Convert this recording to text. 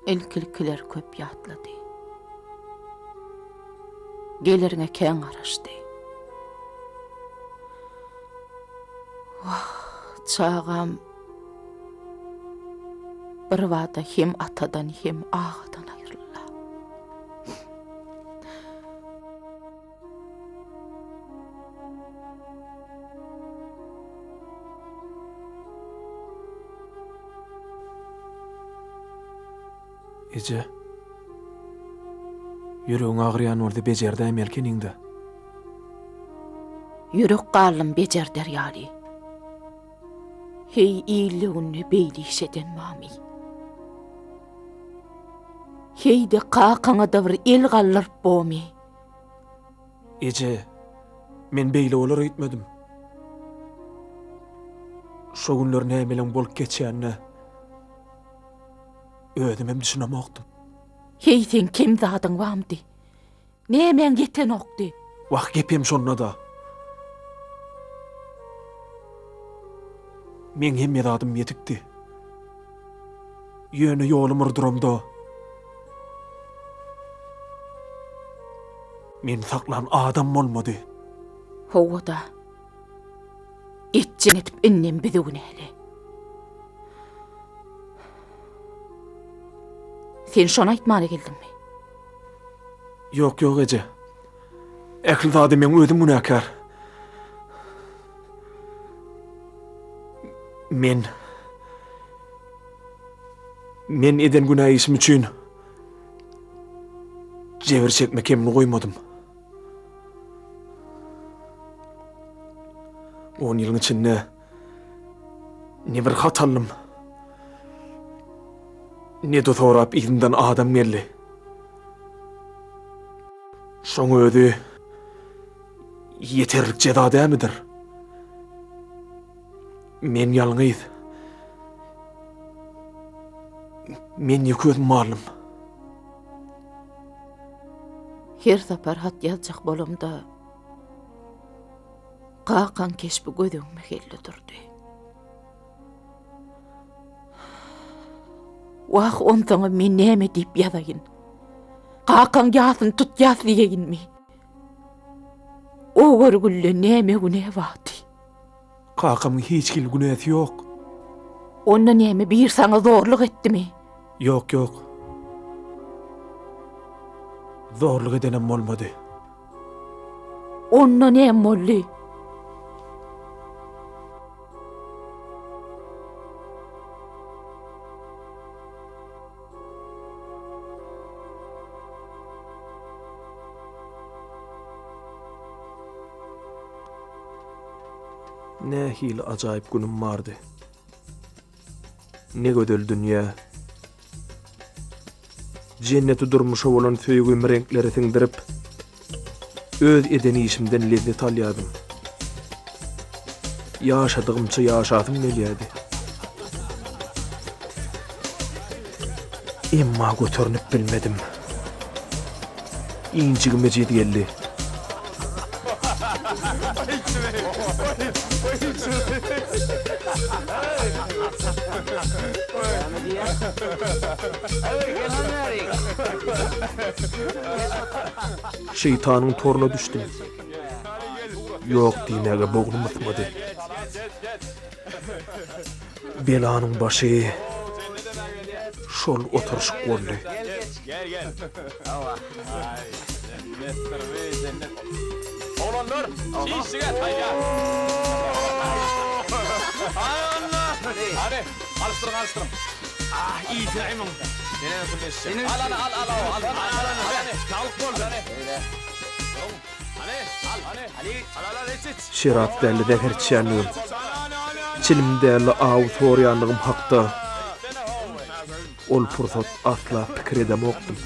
Ilki-ilkiler köp ýatlady. Geleriňe kän garaşdy. Wah, çagam birbada hem atadan, hem agadan aýryldy. Eje. Ýüregiň agyrýan bolsa bejerdäýmeli ekeniň-dä. Ýürek galdym bejerder ýaly. Heý, ilde-günde beýle iş eden barmy? Heý-de kakaňa-da bir el galdyryp bormy? Eje, men beýle bolar öýtmedim. Şo günler nämeleň bolup geçýänine özümem düşünemokdym. Heý, seň kem zadyň barmydy? Nämäň ýetenokdy? Wah, gepem şonda-da. Meň hemme zadym ýetikdi. Ýöne ýolum urduramda, meni saklan adam bolmady. Hawa-da. Etjegini edip indem bizi günäle. Sen şony aýtmana geldiňmi? Ýok, ýok eje. Ähli zada meň özüm günäkär. Men Men eden günä işim üçin jebir çekme kemini goýmadym. On ýylyň içinde ne bir hat aldym, ne-de sorap yzymdan adam geldi. Şoň özi ýeterlik jeza dälmidir? Men ýalňyz. Men ýeke özüm galdym. Her sapar hat ýazjak bolamda, kakaň keşbi göz öňüme geldi durdy. Wah, onsoňam men näme diýip ýazaýyn? Kakaň ýasyny tutýas diýeýinmi? O görgülde näme günä bardy? Kakamyň hiç hili günäsi ýok. Onda näme bir saňa zorluk etdimi? Ýok, ýok. Zorluk edenem bolmady. Onda näme boldy? Nähili ajaýyp günüm bardy. Ne gözel dünýä. Jenneti durmuşa bolan söýgimi reňklere siňdirip, öz eden işimden lezzet alýardym. Ýaşadygymça ýaşasym gelýärdi. Emma göternip bilmedim. Injigim ejiz geldi. Şeýtanyň toruna düşdüm. Ýok diýmäge bognum ysmady. Belanyň başy şol oturyşyk boldy. Şerap däl-de zäher içýänligim, çilim däl-de aw sorýanlygym hakda ol pursat asla pikir edemokdym.